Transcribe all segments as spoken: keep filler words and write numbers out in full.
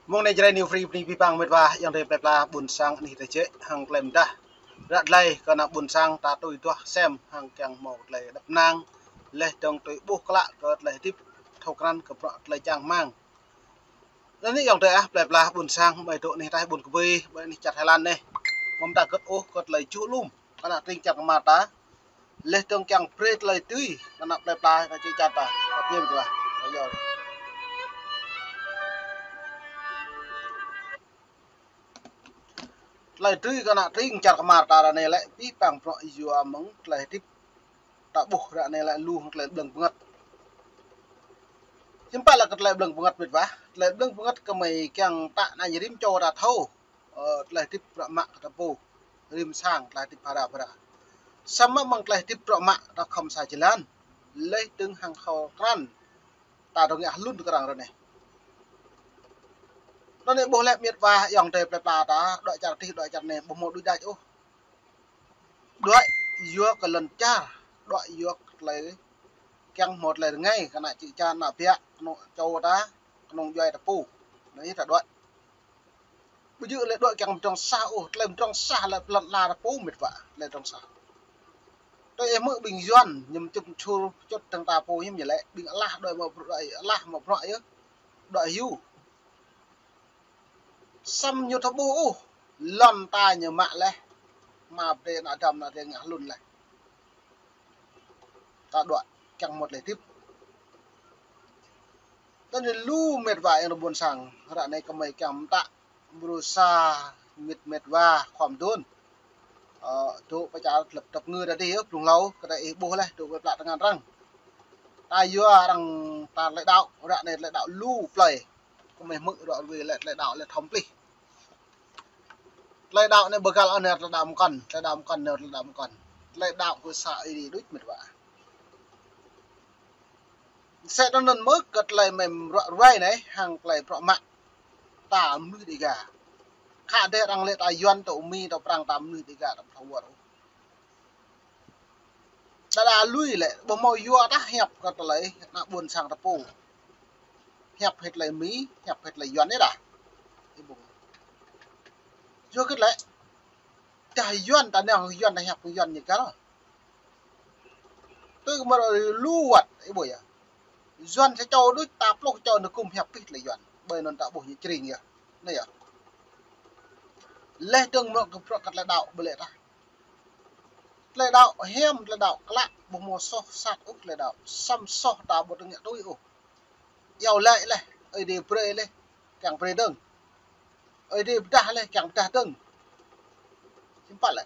Mơ̆ng anai Jrai New Free bơni abih bang mĕt wa ayŏng adơi plơi pla ƀôn sang anih tơjĕ hăng tơlơi mơdah. Ră tơlơi kơ ană ƀôn sang ta tui duah sem hăng kiăng hmâo tơlơi đăp năng. Laih dơ̆ng tui ƀuh klă kơ tơlơi hơdip thâo krăn kơ bruă tơlơi čang rơmang. Anŭn yơh ayŏng adơi ah, plơi pla ƀôn sang, ƀơi dŏ anih ataih ƀôn kơbơi, ƀơi anih čar Thái Lan anai. Mơ̆ng ta gơ̆t ôh kơ tơlơi čuh lum kơ ană tring čar kơmar ta. Laih dơ̆ng kiăng brơi tơlơi dưi kơ ană plơi pla, kơ čư̆ čar ta. Kơ pơmĭn ta. Ayŏng adơi. Tơlơi dưi kơ ană tring čar kơmar ta ră anai lĕ abih bang bruă yua mơ̆ng tơlơi hơdip ta ƀuh ră anai lĕ lu hăng tơlơi blơ̆ng bơngăt. Hiư̆m pă lĕ kơ tơlơi blơ̆ng bơngăt mĕt wa. Tơlơi blơ̆ng bơngăt kơmơi kiăng tă anai rĭm čô ta thâo, ơ, tơlơi hơdip bruă mă kơ ta pô, rĭm sang tơlơi hơdip phara phara. Samơ̆ mơ̆ng tơlơi hơdip bruă mă ta khŏm sa jơlan. Laih dơ̆ng hăng thâo krăn ta dŏ ngă hlŭn kơ arăng ră anai. Anŭn anai ƀuh lĕ mĕt wa ayŏng adơi plơi pla ta, dŏ čar adih dŏ čar anai ƀu hmâo đuaĭ đač ôh. Đuaĭ yua kơ lŏn čar, đuaĭ yua kơ tơlơi kiăng hmâo tơlơi rơngai kơ ană čư̆ čar ană biă, kơnung čô ta, kơnung djuai ta pô. Anai ta đuaĭ. Ƀu djơ̆ lĕ đuaĭ kiăng pơdrŏng sah ôh, tơlơi pơdrŏng sah lĕ plŏn la ta pô mĕt wa, tơlơi pơdrŏng sah. Tui ih hmư̆ ƀing Yuan, ñu čŭt čur, čŭt dơ̆ng ta pô ñu lĕ, ƀing alah đuaĭ mă bruă, alah mă bruă yơh, đuaĭ hyu. Samơ̆ ñu thâo ƀuh ôh, lŏn ta ñu mă laih, mă brơi ană dăm ană ding ngă hlŭn laih. Ta đuaĭ kiăng hmâo tơlơi hơdip. Tơl anai lu mĕt wa ayŏng adơi ƀôn sang, ră anai kơmơi kiăng mơtă, ƀrô sa mĕt mĕt wa khŏm dŏn. Ơ, dŏ pơ čar lăp tơpơngư ta adih yơh, blung hlâo, kơ ta ih ƀuh laih, dŏ pơ plă tơngan arăng. Ta yua arăng ta tơlơi đaŏ, ră anai tơlơi đaŏ lu plơi. Kơmơi hmư̆ ră ruai lĕ tơlơi đaŏ lĕ thâo plih. Tơlơi đaŏ anai bơgăl anai tơlơi đaŏ mơkŏn, tơlơi đaŏ mơkŏn anai tơlơi đaŏ mơkŏn. Tơlơi đaŏ kơ sa Ơi Adai đôč mĕt wa. Mơsĕ anŭn mơ̆ kơ tơlơi mơ̆ng ră ruai anai, hăng tơlơi bruă mă. Ta mơnuih Dêga. Khă dêh arăng lĕ ta Yuan, ta Mi, ta Prang, ta mơnuih Dêga, ta thâo wơr ôh. Đa đa lui lĕ, ƀu hmâo yua tah hiăp kơ tơlơi ană ƀôn sang ta pô. Hiăp hĭ tơlơi Mi, hiăp hĭ tơlơi Yuan anai đa. Ih ƀuh. Yua kơ lĕ, tah Yuan ta nao Yuan ta hiăp Yuan ñu găl. Tui kơ mơ̆ lu wơ̆t, ih ƀuh yơh. Yuan sa čô đôč ta pluh čô nao gum hiăp pih tơlơi Yuan. Ƀơi anŭn ta ƀuh ñu čring yơh. Anai yơh. Laih dơ̆ng mơ̆ kơ bruă kơ tơlơi đaŏ ƀu lĕ tah. Tơlơi đaŏ hiam, tơlơi đaŏ klă, ƀu hmâo soh sat ôh tơlơi đaŏ. Samơ̆ soh ta ƀu tơngă tui ôh. Iâu laĭ laih, Ơi Adai brơi laih, kiăng brơi dơ̆ng. Ơi Adai pơdah laih, kiăng pơdah dơ̆ng. Hiư̆m pă lĕ.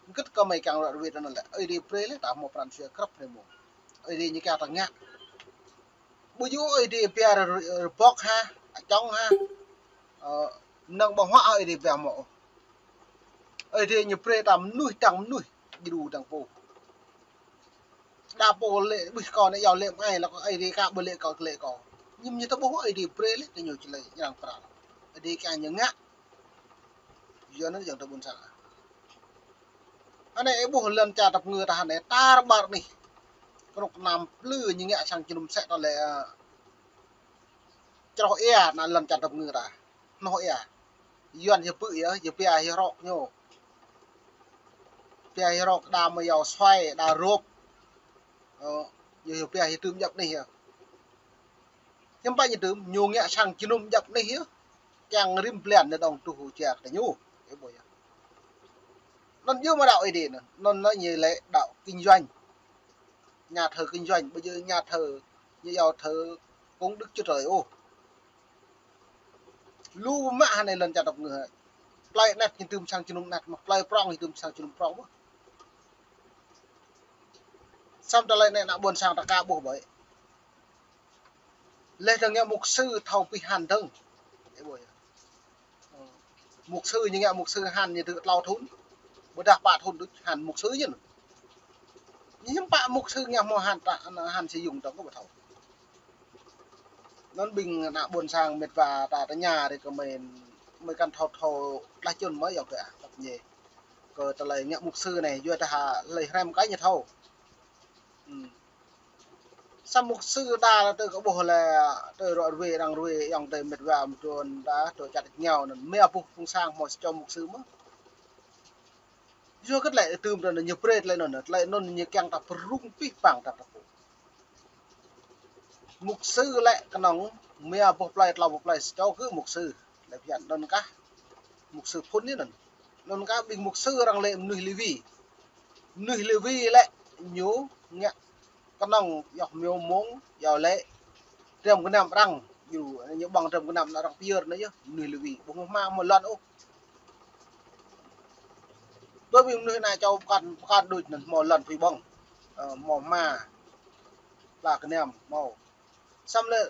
Hơget kơmơi kiăng ră ruai anŭn lĕ. Ơi Adai brơi laih, ta hmâo pran jua krăp hrơi mông. Ơi Adai ñu kiăng ta ngă. Ƀu djơ̆ Ơi Adai pia rơ-, rơbok hă, ačŏng hă. Ơ, mơnơ̆ng ƀơ̆ng huă Ơi Adai pia hmâo. Ơi Adai ñu brơi ta mơnuih dăng mơnuih, djru dăng pô. Đa pô lĕ ƀuh kâo anai iâu lĕ mơai lăk Ơi Adai kơ ƀu lĕ kâo lĕ kâo. Ñu ñu ta ƀuh Ơi Adai brơi lĕ kơ ñu čơlơi ñang pral. Ơi Adai kiăng ñu ngă. Yua anŭn ayŏng adơi ƀôn sang. Anai ih ƀuh lŏn čar tơpơngư ta anai tar ƀar anih. Kơnuk kơna plư ñu ngă sang jơnum mơsĕ ta lĕ, ơ, čroh ia ană lŏn čar tơpơngư ta. Hnoh ia. Yuan yơh pư̆ yơh, yơh pia yơh rŏk ñu. Pia yơh rŏk đa mơ̆ yua suai, đa rôp. Ơ, yơh, yơh pia yơh tơm djăp anih yơh. Hiư̆m pă ñu tơm, ñu ngă sang jơnum djăp anih yơh. Kiăng rĭm blan anai dŏng tuh hơjăk ta ñu. Ih ƀuh yơh. Anŭn yơh mơ̆ đaŏ Ơi Adai anŭn. Anŭn anai ñu lĕ đaŏ kinh doanh. Nhà thờ kinh doanh, ƀu djơ̆ nhà thờ, ñu iâu thờ công đức Chúa Trời ôh. Lu mă hơnai lŏn čar tơpơngư. Plơi anet ñu tơm sang jơnum anet, mă plơi prŏng ñu tơm sang jơnum prŏng ƀuh. Samơ̆ tơlơi anai ană ƀôn sang ta ka ƀuh ƀơi. Laih dơ̆ng ngă mục sư thâo pih han dơ̆ng. Ih ƀuh yơh. Mục sư ñu ngă mục sư han ñu tơ klâo thŭn. Ƀôdah pă thŭn đôč han mục sư ñu. Ñu hiư̆m pă mục sư ngă hmâo han ta, han sử dụng dơ̆ng kơ ƀu thâo. Anŭn ƀing ană ƀôn sang mĕt wa ta tơña rai kơ mơi, mơi kăn thâo thâo tlaih čun mơi yơh kơ ah, tăp ñê. Kơ tơlơi ngă mục sư anai, yua dah hlơi hrăm kơ ñu thâo. Ư. Samơ̆ mục sư đa lĕ tơ kơ ƀuh lĕ tơ rŏ rơwe arăng rơwe ayŏng adơi mĕt wa mơdron đa tơ čăt ñao anŭn. Mơ̆ ƀuh phung sang hmâo sa čô mục sư mơ̆. Yua kơ tơlơi tơm tơ anŭn ñu brơi tơlơi anŭn, tơlơi anŭn ñu kiăng ta pơrŭng pih pang ta tơpŭ. Mục sư lĕ kơnơ̆ng mơ̆ ƀuh plơi tlâo ƀuh plơi sa čô kơ mục sư. Lĕ phiăn anŭn kah mục sư phŭn anŭn. Anŭn kah ƀing mục sư arăng lĕ mơnuih Lêwi. Mơnuih Lêwi lĕ ñu ngă kơnơ̆ng yơh mơ̆ mông yơh lĕ răm gơnam arăng, ñu, ñu ƀơ̆ng răm gơnam arăng pơyơr anai yơh, mơnuih Lêwi, ƀu hmâo hma hmâo lŏn ôh. Tơ ƀing mơnuih anai čô pơkŏn, pơkŏn đôč anŭn hmâo lŏn pui ƀơ̆ng, ơ, hmâo hma, pla gơnam, hmâo. Samơ̆ lĕ,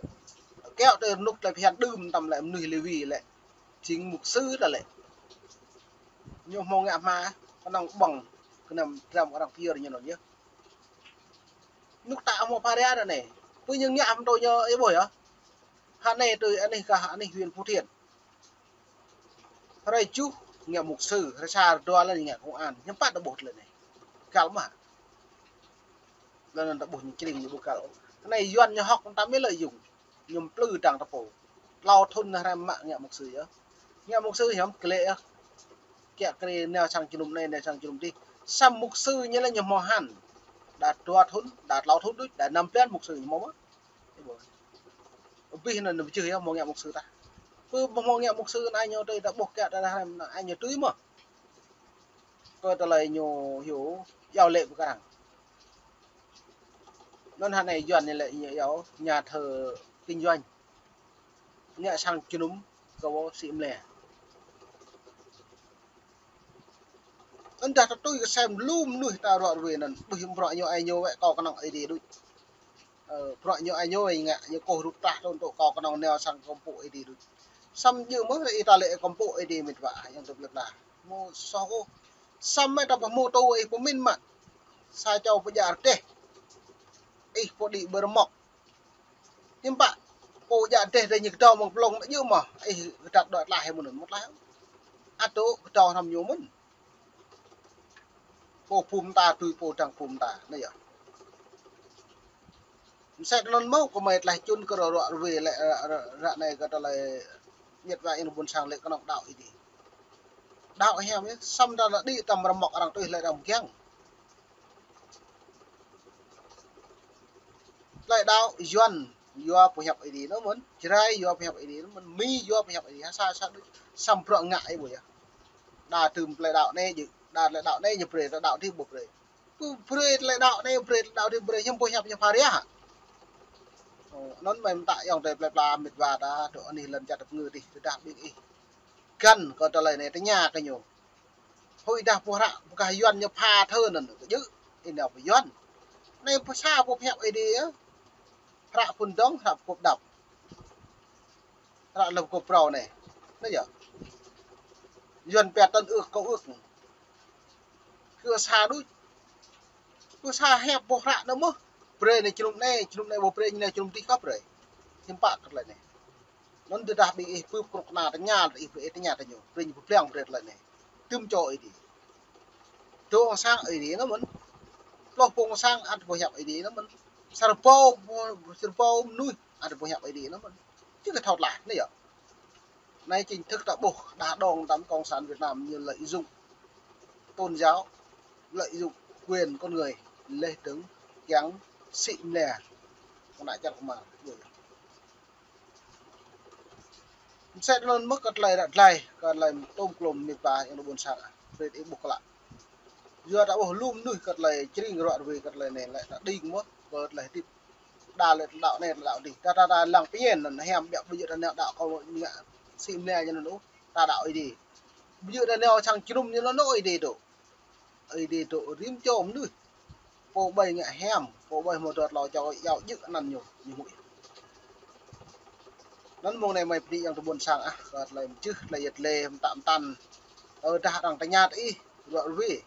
kiăo tơ rơnŭk tơlơi phiăn đưm tăm lĕ mơnuih Lêwi lĕ, jing mục sư ta lĕ. Ñu hmâo ngă hma, kơnơ̆ng ƀơ̆ng gơnam răm arăng pơyơr ñu anŭn yơh. Rơnŭk ta hmâo pha ria anai. Pơ ñu ngă hăm tơ ñu ih ƀuh yơh. Hă anai tơ anih kah anih huyện Phú Thiện. Hrơi juh ngă mục sư, hrơi sa hrơi dua lĕ ngă công an. Hiư̆m pă ta ƀuh tơlơi anai. Găl mơ̆. Lĕ anŭn ta ƀuh ñu čring ñu ƀu găl. Anai Yuan ñu hŏk ta mơ̆ lợi dụng. Ñu plư dăng ta pô. Tlâo thŭn anai hrăm mă ngă mục sư yơh. Ngă mục sư hiam klĕ yơh. Kiăo kơ nao sang jơnum anai, nao sang jơnum adih. Samơ̆ mục sư ñu lĕ ñu hmâo hăn. Đa dua thŭn, đa tlâo thŭn đôč, đa năm blan mục sư ñu hmâo mơ̆. Abih anŭn ñu pơjeh yơh hmâo ngă mục sư tah. Pơ hmâo ngă mục sư anai ñu tui ta ƀuh kiăo ta dah anai ñu tui mơ̆. Kơ tơlơi ñu hyu iâu lĕ pơkơrăng. Anŭn hă anai Yuan ñu lĕ ñu iâu nhà thờ kinh doanh. Ngă sang jơnum kơ ƀu sĭ mlĕ. Anŭn dah ta tui kơ sem lu mơnuih ta rŏ rơwe anŭn, ƀuh bruă ñu ai ñu wĕ kâo kơnơ̆ng Ơi Adai đôč. Ơ, bruă ñu ai ñu wĕ ngă, ñu kôh rup trah tơ̆n tŭ kâo kơnơ̆ng nao sang kơmpŭ Ơi Adai đôč. Samơ̆ djơ̆ mơ̆ ih ta lĕ kơmpŭ Ơi Adai mĕt wa, ayŏng adơi plơi pla. Mơ̆ soh ôh. Samơ̆ ta pơhmutu ih pơmĭn mă. Sa čô pơdjă rơdêh. Ih pơđĭ ƀơi rơmŏk. Hiư̆m pă, pô djă rơdêh dêh ñu kơdâo mơ̆ng plông mă djơ̆ mơ̆, ih kơdăt dŏ tlaih mơ̆n mơ̆ tlaih. Ăt dŏ kơdâo hrăm ñu mơ̆n. Pô pum ta tui pô dăng pum ta, anai yơh. Mơsĕ anŭn mơ̆ kơ mơi tlaih čun kơ rŏ rơwe lĕ ră, ră, ră anai kơ tơlơi mĕt wa ayŏng ƀôn sang lĕ kơnơ̆ng đaŏ Ơi Adai. Đaŏ hiam yơh, samơ̆ ta lĕ đĭ tăm rơmŏk arăng tui lĕ arăng kiăng. Tơlơi đaŏ Yuan yua pơhiăp Ơi Adai anŭn mơ̆n, Jrai yua pơhiăp Ơi Adai anŭn mơ̆n, Mi yua pơhiăp Ơi Adai, ha sa sa đôč, samơ̆ bruă ngă ih ƀuh yơh. Đa tơm tơlơi đaŏ anai djơ̆, đa tơlơi đaŏ anai ñu brơi, tơlơi đaŏ adih ƀu brơi. Pơ brơi tơlơi đaŏ anai, brơi tơlơi đaŏ adih brơi, hiư̆m pơhiăp ñu pha ria hă. Ơ, anŭn mơi mơta ayŏng adơi plơi pla mĕt wa ta, dŏ anih lŏn čar tơpơngư adih, tơdah ƀing ih găn kơ tơlơi anai tơña kơ ñu. Huĭ dah pô hră pơkah Yuan ñu pha thơ anŭn kơ djơ̆, ih nao pơ Yuan. Anai pơsa pô pơhiăp Ơi Adai yơh. Hră phŭn dơ̆ng, hră pơkŏp đăp. Hră lơ̆m pơkŏp prâo anai. Anai yơh. Yuan pia tân ước, công ước. Kơ sa đôč. Kơ sa hiăp pô hră anŭn mơ̆. Brơi anai jơnum anai, jơnum anai ƀu brơi, anai jơnum adih kơ brơi. Hiư̆m pă kơ tơlơi anai. Anŭn tơdah ƀing ih bưp kơnuk kơna tơña, ih brơi tơña tơ ñu, brơi ñu pơblang brơi tơlơi anai. Tơm čô Ơi Adai. Dŏ sang Ơi Adai anŭn mơ̆n. Pluh pung sang ăt pơhiăp Ơi Adai anŭn mơ̆n. Sa rơbâo, sa rơbâo mơnuih ăt pơhiăp Ơi Adai anŭn mơ̆n. Či kơ thâo tlaih anai yơh. Anai chính thức ta ƀuh đa đong tăm cộng sản Việt Nam ñu lợi dụng tôn giáo, lợi dụng quyền con người, leh dơ̆ng kiăng sĭ mlĕ. Kơnă čar kơmar. Mơsĕ anŭn mơ̆ kơ tơlơi ră tơlơi, kơ tơlơi tôm klôm mĕt wa ayŏng adơi ƀôn sang, brơi ih ƀuh klă. Yua ta ƀuh lu mơnuih kơ tơlơi čring rŏ rơwe kơ tơlơi anai lĕ ta đing mơ̆ kơ tơlơi hơdip. Đa lĕ tơlơi đaŏ anai tơlơi đaŏ adih. Ta, ta, ta lăng pơñen anŭn hiam biă ƀu djơ̆ ta nao đaŏ kơ ngă sĭ mlĕ ñu anŭn ôh, ta đaŏ Ơi Adai. Ƀu djơ̆ ta nao sang jơnum ñu anŭn ôh Ơi Adai dŏ. Ơi Adai dŏ rĭm čô mơnuih. Pô ƀai ngă hiam, pô ƀai hmâo dua tlâo čô iâu djơ̆ anăn ñu, ñu huĭ. Anŭn mông anai mơi pơđĭ ayŏng adơi ƀôn sang ah, kơ tơlơi mơčih, tơlơi yet lê, mơtă mơtăn. Ơ, dah arăng tơña tơ ih, rŏ rơwe.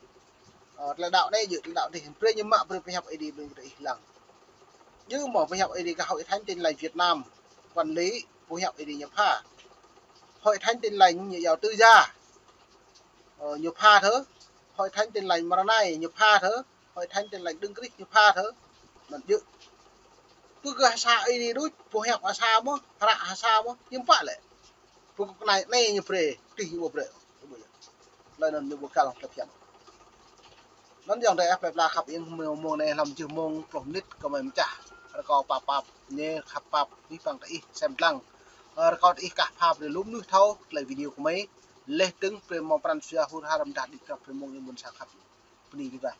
Ơ, tơlơi đaŏ anai djơ̆, tơlơi đaŏ adih, brơi ñu mă, brơi pơhiăp Ơi Adai, brơi ñu tơ ih lăng. Djơ̆ mơ̆ pơhiăp Ơi Adai kơ Hội Thánh Tin Lành Việt Nam, quản lý, pơhiăp Ơi Adai ñu pha. Hội Thánh Tin Lành ñu iâu tư gia. Ơ, ñu pha thơ. Hội Thánh Tin Lành Maranatha ñu pha thơ. Hội Thánh Tin Lành Đấng Christ ñu pha thơ. Anŭn djơ̆. Pơkơ ha sa ih ni đôč, pơhiăp ha sa mơ̆, hră ha sa mơ̆, hiư̆m pă lĕ. Pơkơ kơ anai, anai ñu brơi, tih ñu ƀu brơi. Tơlơi anŭn ñu ƀu kal tơlơi phiăn. Anŭn yơh dêh, plơi pla khăp ing, mông anai hlăm jưh mông pluh mơnit kơ mơi mơčah. Rơkâo pap pap, ñu khăp pap, ƀing păng tơ ih sem lăng. Rơkâo tơ ih kah pap brơi lu mơnuih thâo tơlơi video kơ mơi. Leh tơ̆ng brơi mơ̆ng pran jua hur har mơdah đĭ krăp brơi mông ing ƀôn sang khăp. Bơni biă ƀai.